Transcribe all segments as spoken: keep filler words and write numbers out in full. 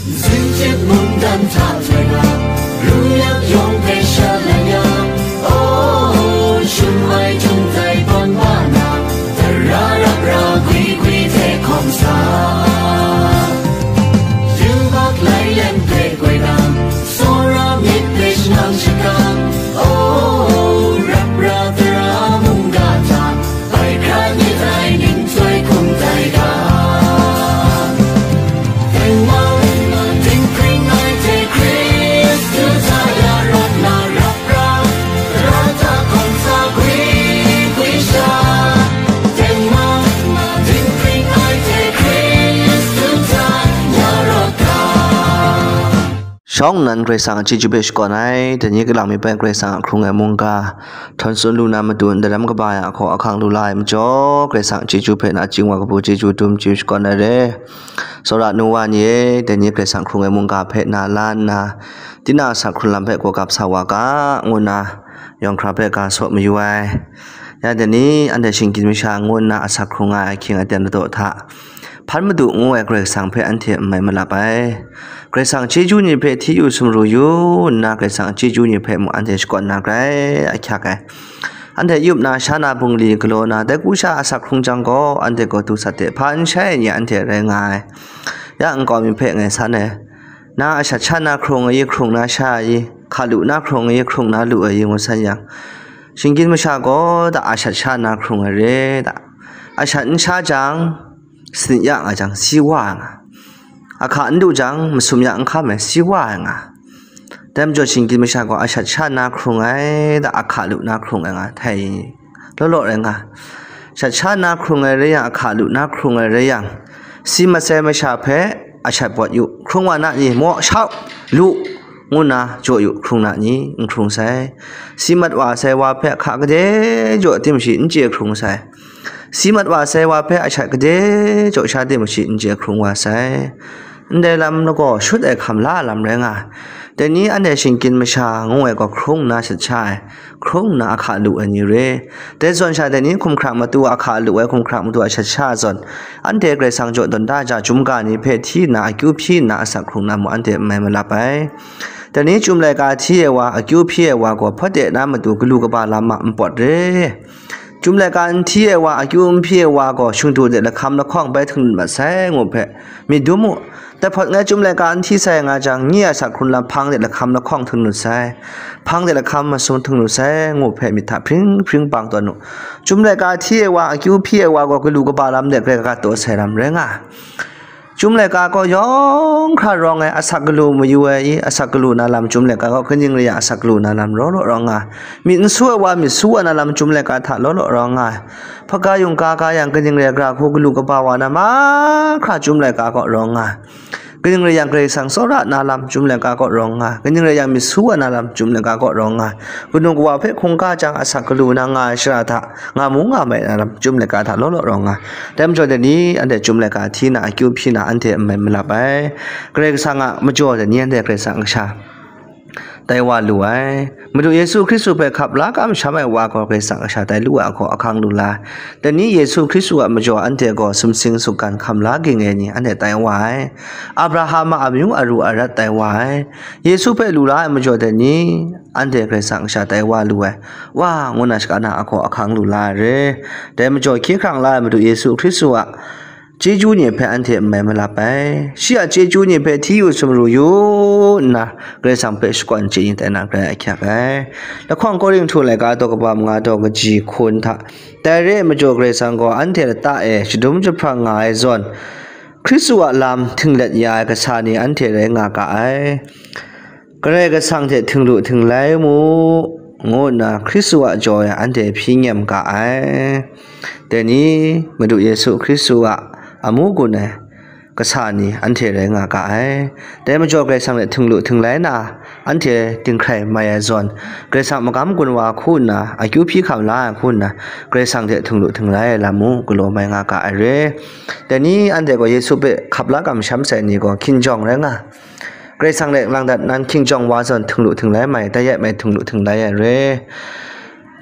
Zinjit mungdan hta loi na, ru yak yawng hpe sha lai ya, oh, shun ai htum tai ban ba na, tara rap ra gwi gwi hte hkawm sa. Yubak lai lem hpe goi na, tsawra myit hpe shangang shakang, oh, rap ra tara mungga hta, bai hkra myit ai ning chyoi hkum tai ga. Tengman, dinghpring ai hte Hkristu hta ya rawt na rap ra, tara hta hkawm sa gwi gwi sha. Tengman, dinghpring ai hte Hkristu hta ya rawt ga. Shawng nnan Karai Kasang a chyeju hpe shakawn ai, dai ni kalang mi pen Karai Kasang a hkrung ai mungga, htawn tsun lu na matu ndaram kaba ai ahkaw ahkang lu la ai majaw, Karai Kasang a chyeju hpe nachying wa kabu chyeju dum chyeju shakawn ai re. Tsawra nu wa ni e, dai ni Karai Kasang hkrung ai mungga hpe na la nna, tinang a asak hkrung lam hpe gawgap sa wa ga, ngu nna yawng hkra hpe ga saw mayu ai. Ya dai ni anhte shinggyim masha ngu nna asak hkrung ai ahkying aten ladaw hta, hpan madu ngu ai Karai Kasang hpe anhte n mai malap ai. Karai Kasang chyeju ni hpe hti yu sumru yu nna, Karai Kasang chyeju ni hpe mung anhte shakawn na grai ahkyak ai. Anhte yup na, sha na, bungli galaw na, dai ku sha asak hkrung jang gaw, anhte gaw du sat de, hpa n shai ai ni anhte rai nga ai. Ya nkau mi hpe ngai san ai. Na ashat sha na hkrung ai i, hkrung na sha ai i, hka lu na hkrung ai i, hkrung na lu ai i, ngu san yang, shinggyim masha gaw da ashat sha na hkrung ai re da. Ashat n sha jang, sanit ya nga jang, si wa ai nga. Ahka n du jang, masum ya n hkam ai, si wa ai nga. Dai majaw shinggyim masha gaw ashat sha na hkrung ai da, ahka lu na hkrung ai nga, htai law law rai nga. Shat sha na hkrung ai rai yang, ahka lu na hkrung ai rai yang, si masai masha hpe ashat bawt yu, hkrung wa na ni, maw, shau, lu, ngu nna jaw yu, hkrung na ni, n hkrung sai. Si mat wa sai wa hpe ahka gade jaw tim shi n chye hkrung sai. Si mat wa sai wa hpe ashat gade jaw sha tim shi n chye hkrung wa sai. Ndai lam lagaw shut ai hkam la lam rai nga ai. Dai ni anhte shinggyim masha ngu ai gaw hkrung nna shat sha ai, hkrung nna ahka lu ai ni re. Dai zawn sha dai ni hkumhkrang matu ahka lu ai, hkumhkrang matu a shat sha zawn, anhte Karai Kasang jaw dawn da ja, chyum ga ni hpe hti nna, akyu hpyi nna asak hkrung na mung anhte n mai malap ai. Dai ni chyum laika hti ai wa, akyu hpyi ai wa gaw hpawt de na matu galu kaba lam a npawt re. Chyum laika n hti ai wa, akyu n hpyi ai wa gaw shingdu de lahkam lahkawng bai htinglut mat sai, ngu hpe myit dum u. Dai hpawt ngai chyum laika n hti sai nga jang, nye a asak hkrung lam hpang de lahkam lahkawng htinglut sai, hpang de lahkam masum htinglut sai, ngu hpe myit hta hpring hpring bang tawn u. Chyum laika hti ai wa, akyu hpyi ai wa gaw galu kaba lam de grai gat taw sai lam rai nga ai. Chyum laika gaw yawng hkra rawng ai, asak galu mayu ai i, asak galu na lam chyum laika gaw kaning rai yang asak galu na lam law law rawng nga ai. Myit n su ai wa, myit su wa na lam chyum laika hta law law rawng nga ai. Hpaga yungga ga yang kaning rai gra hku galu kaba wa na mahkra chyum laika gaw rawng nga ai. Kaning rai yang Karai Kasang tsawra na lam chyum laika gaw rawng nga ai. Kaning rai yang myit su wa na lam chyum laika gaw rawng nga ai. Kanu kawa hpe hkungga jang asak galu na nga ai shara hta, nga mu nga mai na lam chyum laika hta law law rawng nga ai. Dai majaw dai ni anhte chyum laika hti na, akyu hpyi na anhte n mai malap ai. Karai Kasang a majaw dai ni anhte Karai Kasang a kasha tai wa lu ai. Madu Yesu Hkristu hpe hkap la kamsham ai wa gaw Karai Kasang a kasha tai lu ai ahkaw ahkang lu la ai. Dai ni Yesu Hkristu a majaw anhte gaw sumsing sungkan hkam la ging ai ni anhte tai wa ai. Abraham a amyu aru arat tai wa ai. Yesu hpe lu la ai majaw dai ni anhte Karai Kasang a kasha tai wa lu ai. Wa, ngu na shaka na ahkaw ahkang lu la ai re. Dai majaw hkye hkrang la ai Madu Yesu Hkristu a chyeju ni hpe anhte n mai malap ai. Shi a chyeju ni hpe hti yu sumru yu nna, Karai Kasang hpe shakawn chye yin tai na grai ahkyak ai. Lahkawng Korinhtu laika daw kaba manga daw kaji hkun hta, dai re ai majaw Karai Kasang gaw anhte lata e shadum jahprang nga ai zawn, Hkristu a lam htinglet ya ai kasa ni anhte rai nga ga ai. Karai Kasang hte htinglu htinglai mu, ngu nna Hkristu a jaw e anhte hpyi nyem ga ai. Dai ni Madu Yesu Hkristu a amu gun ai kasa ni anhte rai nga ga ai. Dai majaw Karai Kasang hte htinglu htinglai na, anhte dinghkrai mai ai zawn, Karai Kasang magam gun wa hku nna, akyu hpyi hkam la ai hku nna, Karai Kasang hte htinglu htinglai ai lam mung galaw mai nga ga ai re. Dai ni anhte gaw Yesu hpe hkap la kamsham sai ni gaw hkinjawng rai nga ai. Karai Kasang hte lang dat nan hkinjawng wa zawn htinglu htinglai mai, dai yet mai htinglu htinglai ai re.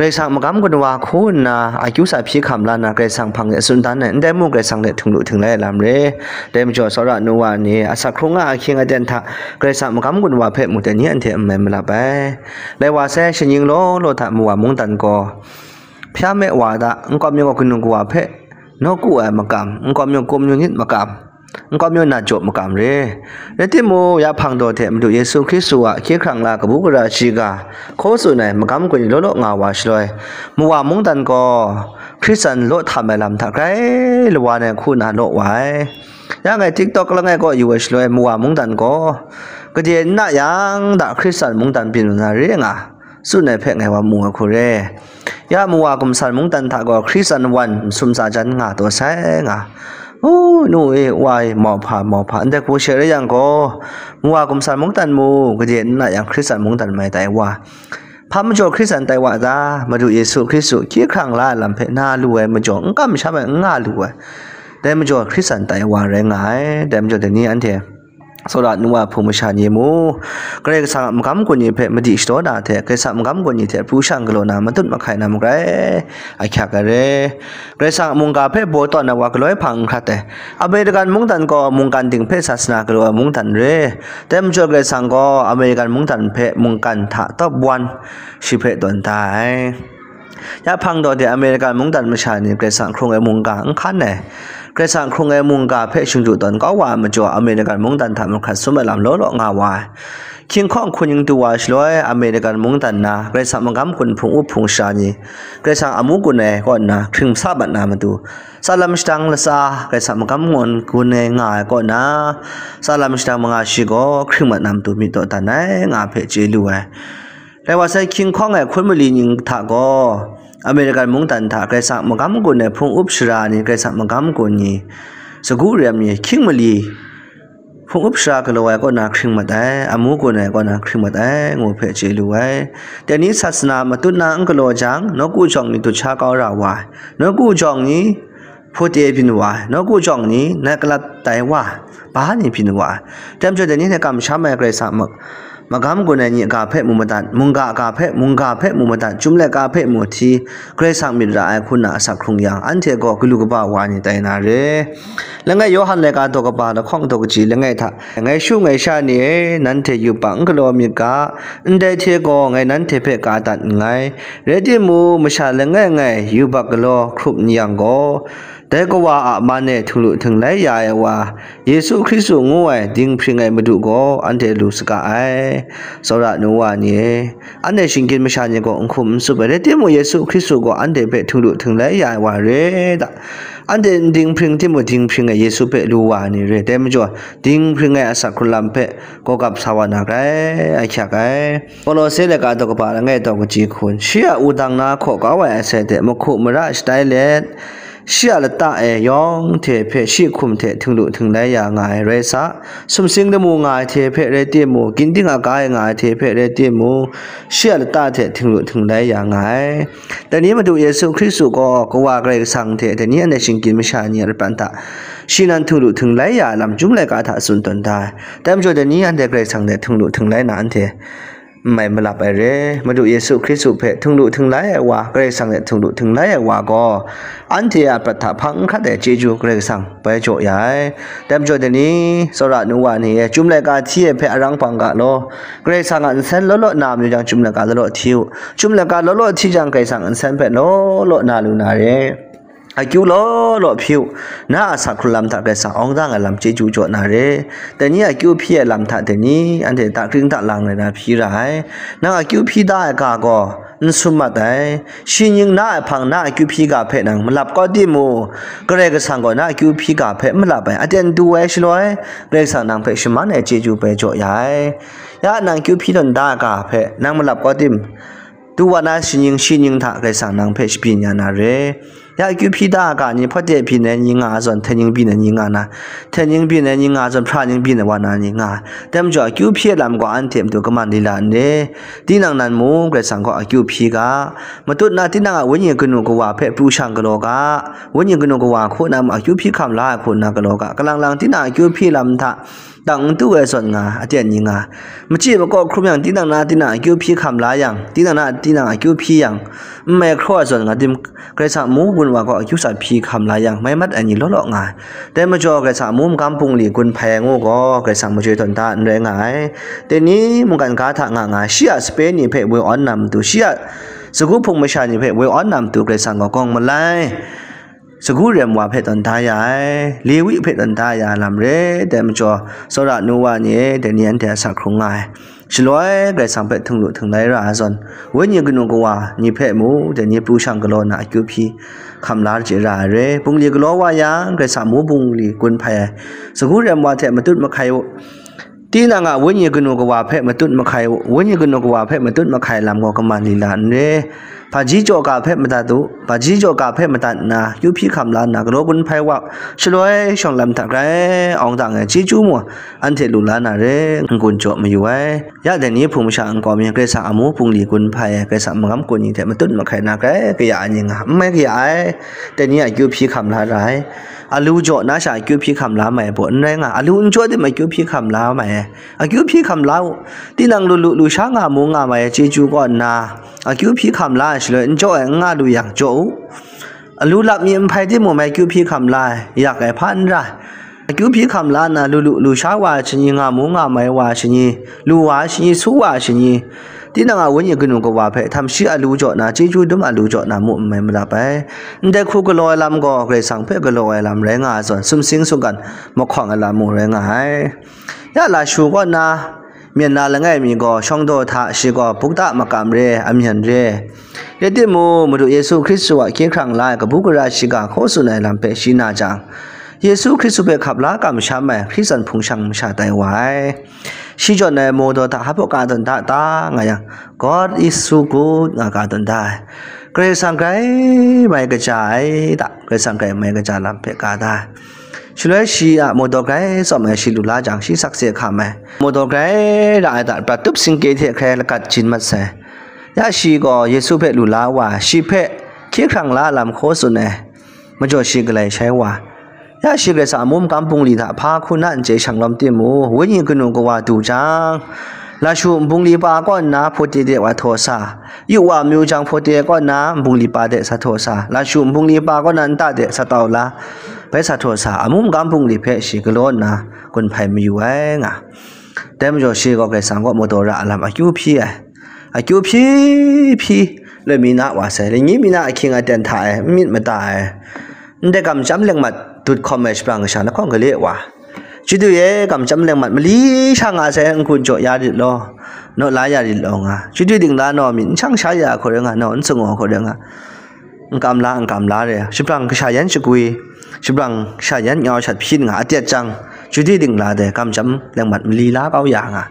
Karai Kasang magam gun wa hku nna, akyu sa hpyi hkam la nna, Karai Kasang hpang de tsun dan ai, ndai mung Karai Kasang hte htinglu htinglai ai lam re. Dai majaw, tsawra nu wa ni, asak hkrung nga ahkying aten hta, Karai Kasang magam gun wa hpe mu dai ni anhte n mai malap ai. Lai wa sai, shaning law law hta mu wa mungdan gaw, hpya me wa da, nkau myit gaw kanu kawa hpe nawku ai makam, nkau myit kum yu nit makam, nkau myit na jaw makam re. Rai timung, ya hpang daw hte Madu Yesu Hkristu a hkye hkrang la kabu gara shiga hkaw tsun ai magam gun ni law law nga wa shaloi, mu wa mungdan gaw Hkristan law htam ai lam hta grai lawa ai hku na law wa ai. Ya ngai TikTok langai kaw yu ai shaloi, mu wa mungdan gaw gade n na yang da Hkristan mungdan byin lu na re nga, tsun ai hpe ngai wa mu ai hku re. Ya mu wa gumsan mungdan hta gaw Hkristan wan masum tsa jan nga taw sai nga. U, nu e, wa e, mauhpa, mauhpa, ndai hku she rai yang gaw, mu wa gumsan mungdan mu, gade n na yang Hkristan mungdan mai tai wa. Hpa majaw Hkristan tai wa ta, Madu Yesu Hkristu hkye hkrang la ai lam hpe na lu ai majaw, n kamsham ai, n nga lu ai. Dai majaw Hkristan tai wa rai nga ai. Dai majaw dai ni anhte, tsawra nu wa hpung masha ni mu, Karai Kasang a magam gun ni hpe madi shadaw na hte, Karai Kasang a magam gun ni hte pru shang galaw na matut mahkai na magrai ahkyak ai re. Karai Kasang a mungga hpe baw tawn ai wa galoi hpang n hkrat ai. American mungdan gaw mungkan ding hpe sasana galaw ai mungdan re. Dai majaw Karai Kasang gaw American mungdan hpe mungkan hta top one shi hpe tawn da ai. Ya hpang daw de American mungdan masha ni Karai Kasang hkrung ai mungga n hkan ai. Karai Kasang hkrung ai mungga hpe shingdu tawn kau wa ai majaw, American mungdan hta mahkrat sum ai lam law law nga wa ai. Hkying hkawng hkuning du wa shaloi, American mungdan na Karai Kasang magam gun hpung up hpung sha ni, Karai Kasang amu gun ai kaw nna hkring sa mat na matu, tsalam shadang latsa Karai Kasang magam gun ai nga ai kaw na, tsalam shadang manga shi gaw hkring mat na matu myit dawdan ai nga hpe chye lu ai. Dai wa sai, hkying hkawng ai hkun mali ning hta gaw, American mungdan hta Karai Kasang magam gun ai hpung up shara ni, Karai Kasang magam gun ni, sagu rem ni, hkying mali hpung up shara galaw ai kaw na hkring mat ai, amu gun ai kaw na hkring mat ai, ngu hpe chye lu ai. Dai ni sasana matut na n galaw jang, nawku jawng ni dut sha kau ra wa ai, nawku jawng ni hpute byin wa ai, nawku jawng ni nat kalap tai wa ai, ba ni byin wa ai. Dai majaw dai ni hte kamsham ai Karai Kasang ma-, magam gun ai ni ga hpe mu madat, mungga ga hpe, mungga hpe mu madat, chyum laika hpe mu hti, Karai Kasang myit ra ai hku na asak hkrung yang, anhte gaw galu kaba wa ni tai na re. Langai Yawhan laika daw kaba lahkawng daw kaji langai hta, ngai shu ngai sha ni e, nanhte yubak n galaw myit ga, ndai hte gaw ngai nanhte hpe ka dat nngai. Rai timung, masha langai ngai yubak galaw hkrup n yang gaw, dai Kawa a man e htinglu htinglai ya ai wa, Yesu Hkristu ngu ai dinghpring ai Madu gaw anhte lu saga ai. Tsawra nu wa ni e, anhte shinggyim masha ni gaw n hkum n tsup ai, rai timung, Yesu Hkristu gaw anhte hpe htinglu htinglai ya ai wa re da. Anhte n dinghpring timung, dinghpring ai Yesu hpe lu wa ai ni re. Dai majaw, dinghpring ai asak hkrung lam hpe gawgap sa wa na grai ahkyak ai. Kolose laika daw kaba langai daw kaji hkun, shi a wudang na hkaw kau ai asai hte mahku mara shatai let, shi a lata e yawng hte hpe shi hkum hte htinglu htinglai ya nga ai rai sa, sumsing lamu nga ai hte hpe rai timung, ginding aga e nga ai hte hpe rai timung, shi a lata hte htinglu htinglai ya nga ai. Dai ni Madu Yesu Hkristu gaw Kawa Karai Kasang hte dai ni anhte shinggyim masha ni a lapran hta shi nan htinglu htinglai ya ai lam chyum laika hta tsun tawn da ai. Dai majaw dai ni anhte Karai Kasang hte htinglu htinglai na anhte n mai malap ai re. Madu Yesu Hkristu hpe htinglu htinglai ai wa, Karai Kasang hte htinglu htinglai ai wa gaw, anhte a prat hta hpang n hkrat ai chyeju Karai Kasang bai jaw ya ai. Dai majaw dai ni, tsawra nu wa ni e, chyum laika hti ai hpe arang hpang ga law, Karai Kasang a nsen law law na mayu jang, chyum laika law law hti u. Chyum laika law law hti jang, Karai Kasang a nsen hpe law law na lu na re. Akyu law law hpyi u, na a asak hkrung lam hta Karai Kasang awng dang ai lam chyeju jaw na re. Dai ni akyu hpyi ai lam hta dai ni, anhte dakring dalang rai na hpyi ra ai. Nang akyu hpyi da ai ga gaw n sum mat ai. Shi ning na ai hpang na akyu hpyi ga hpe nang malap kau timung, Karai Kasang gaw na akyu hpyi ga hpe n malap ai. Aten du ai shaloi, Karai Kasang nang hpe shaman ai chyeju bai jaw ya ai. Ya nang akyu hpyi tawn da ai ga hpe nang malap kau tim, du wa na shi ning, shi ning hta Karai Kasang nang hpe shabyin ya na re. Ya akyu hpyi da ai ga ni, hpawde byin ai ni nga zawn, hten ning byin ai ni nga na, hten ning byin ai ni nga zawn, hpra ning byin ai wa na ni nga. Dai majaw, akyu hpyi ai lam gaw anhte matu kaman lila n re. Tinang nan mung Karai Kasang gaw akyu hpyi ga, matut na tinang a wenyi kanu kawa hpe pru shang galaw ga, wenyi kanu kawa hku na mung akyu hpyi hkam la ai hku nna galaw ga, kalang lang tinang akyu hpyi lam hta dang n tu ai zawn nga, aten ni nga, machyi makaw hkrum yang, tinang na tinang akyu hpyi hkam la yang, tinang na tinang akyu hpyi yang, n mai hkraw ai zawn nga, dim, Karai Kasang amu gun wa gaw akyu sat hpyi hkam la yang, mai mat ai ni law law nga ai. Dai majaw, Karai Kasang amu magam bungli gun hpai ai ngu gaw, Karai Kasang majoi tawn da n rai nga ai. Dai ni mungkan ga hta nga nga ai, shi a sape ni hpe woi awn na matu, shi a sagu hpung masha ni hpe woi awn na matu, Karai Kasang gaw gawng malai, sagu rem wa hpe tawn da ya ai, Lewi hpe tawn da ya ai lam re. Dai majaw, tsawra nu wa ni e, dai ni anhte a sa hkrung nga ai. Shaloi Karai Kasang hpe htung lu htung lai ra ai zawn, wenyi kanu kawa ni hpe mu, dai ni pru shang galaw na akyu hpyi hkam la chye ra ai re. Bungli galaw wa yang, Karai Kasang amu bungli gun hpai ai, sagu rem wa hte matut mahkai u. Tinang a wenyi kanu kawa hpe matut mahkai u, wenyi kanu kawa hpe matut mahkai lam gaw kaman lila n re. Hpaji jaw ga hpe madat u, hpaji jaw ga hpe madat nna, kyu hpyi hkam la nna, galaw gun hpai wa, shaloi shawng lam hta grai awng dang ai chyeju mung anhte lu la na re, n-gun jaw mayu ai. Ya dai ni hpung masha nkau mi, Karai Kasang amu bungli gun hpai ai, Karai Kasang magam kun ni hte matut mahkai na grai kaya ai ni nga, n mai kaya ai. Dai ni a kyu hpyi hkam la ra ai. Alu jaw na sha akyu hpyi hkam la mai ai baw n rai nga, alu n jaw tim akyu hpyi hkam la mai ai. Akyu hpyi hkam la u. Tinang lu lu lu sha nga mu nga mai ai chyeju kaw nna, akyu hpyi hkam la ai shaloi n jaw ai n nga lu yang, jaw u. Alu lap mi n hpai timung mai akyu hpyi hkam la ai, yak ai hpa n ra ai. Akyu hpyi hkam la nna, lu lu lu sha wa ai shani, nga mu nga mai wa ai shani, lu wa ai shani, su wa ai shani, tinang a wenyi kanu kawa hpe htam shi alu jaw na, chyeju dum alu jaw na mu n mai malap ai. Ndai hku galaw ai lam gaw Karai Kasang hpe galaw ai lam rai nga ai zawn, sumsing sunggan mahkawng ai lam mung rai nga ai. Ya lashu kaw nna, myen na langai mi gaw shawng daw hta, shi gaw bukta makam re, amyan re. Rai timung, Madu Yesu Hkristu a hkye hkrang la ai kabu gara shiga hkaw tsun ai lam hpe shi na jang, Yesu Hkristu hpe hkap la kamsham ai Hkristu hpung shang masha tai wa ai. Shi jawn ai mawdaw hta hpa ka tawn da ta nga yang, "God is so good," nga ka tawn da ai. Karai Kasang grai mai kaja ai ta, Karai Kasang grai mai kaja lam hpe ka da ai. Shaloi shi a mawdaw grai tsawm ai shi lu la jang, shi sakse hkam ai. Mawdaw grai ra ai ta, prat tup singke hte hkrai lagat jin mat sai. Ya shi gaw Yesu hpe lu la wa, shi hpe hkye hkrang la lam hkaw tsun ai. Majaw shi galai shai wa. Ya shi Karai Kasang amu makam bungli hta hpa hku na n chye shang lawm timung, wenyi kanu kawa du jang, lashu nbungli pa kaw nna hpawte de wa htaw sa, yu wa amyu jang hpawte kaw nna nbungli pa de sa htaw sa, lashu nbungli pa kaw nna nta de sa tau la, bai sa htaw sa, amu makam bungli hpe shi galaw nna gun hpai mayu ai nga. Dai majaw shi gaw Karai Kasang kaw mawdaw ra ai lam akyu hpyi ai. Akyu hpyi hpyi, loi mi na wa sai, lani mi na ahkying aten hta e, n myit mada ai. Ndai kamsham lengmat dut hkawm ai shabrang kasha lahkawng gale wa. Chyeju e, kamsham lengmat mali sha nga sai, n-gun jaw ya rit law, naw la ya rit law nga. Chyeju dingla naw myit n shang sha ya hku rai nga, naw n sung hku rai nga. N kam la, n kam la re, shabrang kasha yan shagwi, shabrang kasha yan nyau shat hpyin nga, atet jang, chyeju dingla dai kamsham lengmat mali la kau ya nga.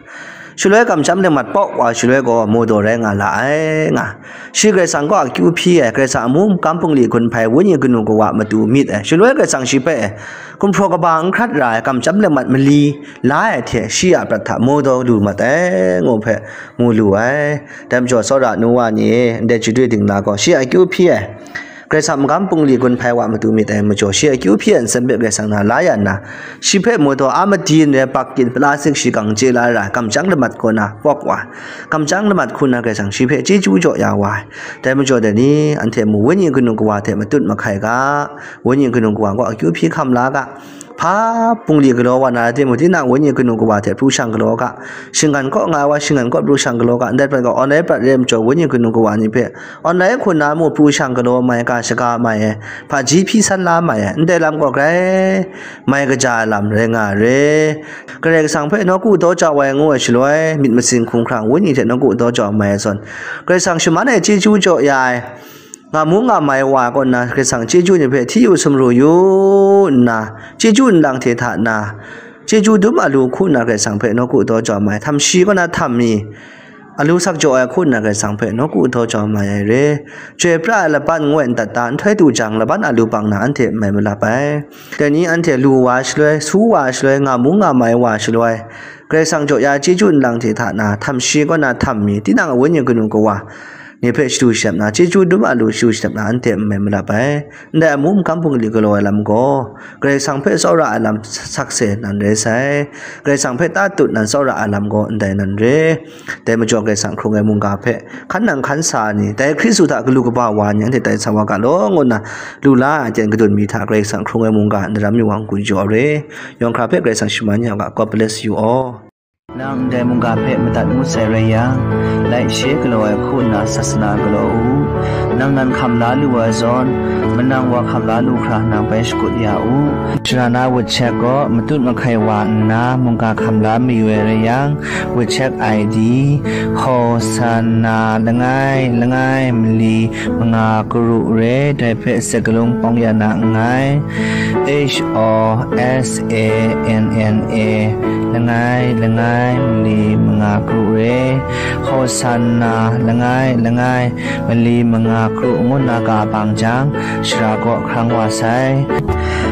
Shaloi kamsham lengmat pawk wa shaloi gaw mawdaw rai nga la ai nga. Shi Karai Kasang kaw akyu hpyi ai, Karai Kasang amu makam bungli gun hpai, wenyi kanu kawa matu myit ai. Shaloi Karai Kasang shi hpe gumhpraw kaba n hkrat ra ai kamsham lengmat mali la ai hte shi a prat hta mawdaw lu mat ai, ngu hpe mu lu ai. Dai majaw, tsawra nu wa ni e, ndai chyeju dingla gaw shi a akyu hpyi ai, Karai Kasang magam bungli gun hpai wa matu myit ai majaw, shi a akyu hpyi ai nsen hpe Karai Kasang na la ya nna, shi hpe mawdaw a madi n rai, bak kyin plastik shi gang chye la ai ra, kamsham lengmat kaw na pawk wa, kamsham lengmat hku na Karai Kasang shi hpe chyeju jaw ya wa ai. Dai majaw dai ni, anhte mu wenyi kanu kawa hte matut mahkai ga, wenyi kanu kawa gaw akyu hpyi hkam la ga, hpa bungli galaw wa na rai timung, tinang wenyi kanu kawa hte pru shang galaw ga, shinggan kaw nga ai wa shinggan kaw pru shang galaw ga, ndai prat gaw online prat re ai majaw, wenyi kanu kawa ni hpe online hku na mu pru shang galaw mai ga, shaga mai ai, hpaji hpyi san la mai ai, ndai lam gaw grai mai kaja ai lam rai nga ai re. Karai Kasang hpe nawku daw jau ai ngu ai shaloi, myit masin hkumhkrang wenyi hte nawku daw jau mai ai zawn, Karai Kasang shaman ai chyeju jaw ya ai, nga mu nga mai wa kaw nna, Karai Kasang chyeju ni hpe hti yu sumru yu nna, chyeju nlang hte hta na, chyeju dum alu hku nna Karai Kasang hpe nawku daw jau mai, htam shi kaw na htam mi, alu sak jaw ai hku nna Karai Kasang hpe nawku daw jau mai ai re. Chyoi pra ai laban ngoi ndat ta, nhtoi du jang laban alu bang na anhte n mai malap ai. Dai ni anhte lu wa shaloi, su wa shaloi, nga mu nga mai wa shaloi, Karai Kasang jaw ya chyeju nlang hte hta na, htam shi kaw na htam mi, tinang a wenyi kanu kawa, ni hpe shadu shadap na, chyeju dum a lu shadu shadap na, anhte n mai malap ai. Ndai amu mahkam hpung gali galaw ai lam gaw, Karai Kasang hpe tsawra ai lam sakse nan rai sai. Karai Kasang hpe tatut nan tsawra ai lam gaw ndai nan re. Dai majaw Karai Kasang hkrung ai mungga hpe hkan nang hkan sa ai ni, dai Hkristu hta galu kaba wa ni anhte tai sa wa ga law, ngu nna lu la ai ten kadun mi hta Karai Kasang hkrung ai mungga ndaram mi wa n-gun jaw re. Yawng hkra hpe Karai Kasang shaman ya u ga. God bless you all. Nang ndai mungga hpe madat ngut sai rai yang, laishe galaw ai hku nna sasana galaw u. Nang nan hkam la lu ai zawn, manang wa hkam la lu hkra nang bai shakut ya u. Sharana WeChat gaw matut mahkai wa nna mungga hkam la mayu ai rai yang, WeChat I D, Hosanna langai langai mali manga karu re, dai hpe sakalung pawng ya na nngai. H O S A N N A langai langai mali manga karu re, Hosanna langai langai mali manga karu ngu nna ga bang jang, shara kaw hkrang wa sai.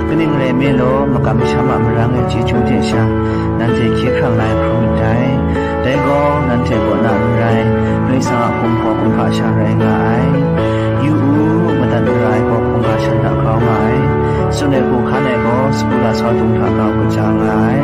Kaning rai nme law, makam masham a marang e chyeju hte sha, nanhte hkye hkrang lai hkrum myit dai. Dai gaw, nanhte kaw na n rai, Karai Kasang a hkum gaw kumhpa sha rai nga ai. Yu u, madat mara ai gaw hkungga shan hta grau nga ai. Tsun ai hku hkan ai gaw, sagu lasau dung hta grau kaja nga ai.